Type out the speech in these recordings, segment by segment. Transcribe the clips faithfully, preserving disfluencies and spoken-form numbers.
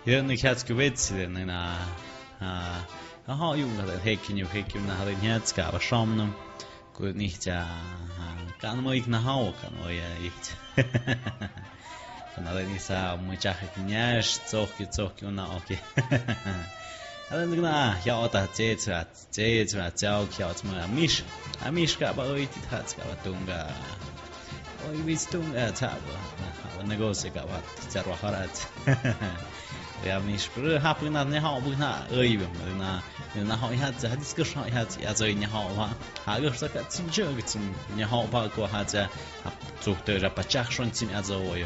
Ri nø khiatsk wits ri nø na. Ha, ha, ha, yung ka hek ñu hek yung na ha ri khiatsk ka ba shom no. Ku ni cha, ha, kan mo ik na hau, kan mo ya ik. Kan ri ni sa mo cha hek nyash, tsok ki, tsok ki na, okay. Ha ri na, ya ota che cha. Che, che, che, ok, ya, ok, ma, amish. Amish ka ba, oi, tit hats ka ba, tunga. Oi, wits tunga, cha ba, ha, ha, negocio ka ba, cha ro harat. Ya, amish, pero ha, puna, ne, ha, puna, oi, ba, na, na, ha, ha, cha, ha, discussion, ha, ha, ya, zoi, ne, ha, ha, ha, go, sa, ka, tsin, che, tsin, ne, ha, ba, ko, ha, cha, ha, tsuk, te, ra, pa, chak, shon, tsin, ya, zo, oi.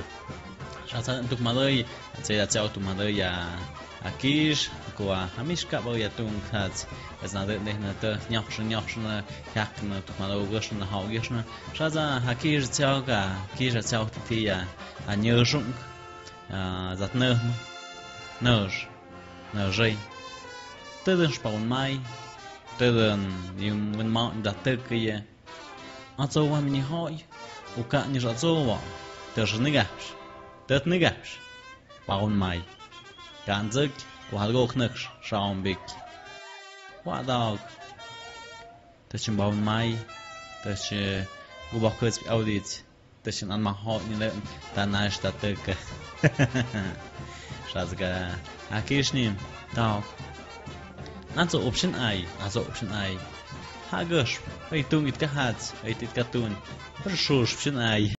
Sha, sa, tuk, ma, doi, che, ya, cha, tuk, ma, doi, ya, Akish, kua, amish ka ba ya tung khats, es na de, de, na te, nyokshna, nyokshna, yak na, tuk ma lo gashna, hau gashna. Sha za, Akish chao ka, Akish chao ti ti ya, a nyoshung, a, zat nöhm, nösh, nöshei. Tedin shpaun mai, tedin yung win mau da tek ya. Atso wa mini hoi, uka ni atso wa, tes nigash, tet nigash. Paun mai. Kan zek, ku hal gok nek shaun bik. Wa dog. Tes chin paun mai. Tes chin gu bok kets audit. Tes chin an ma ho ni le ta na sta tek. Shazga. Akish ni. Dog. An so option ai, an so option ai. Ha gosh, ai tung it ka hat, ai tit ka tun. Shush option ai.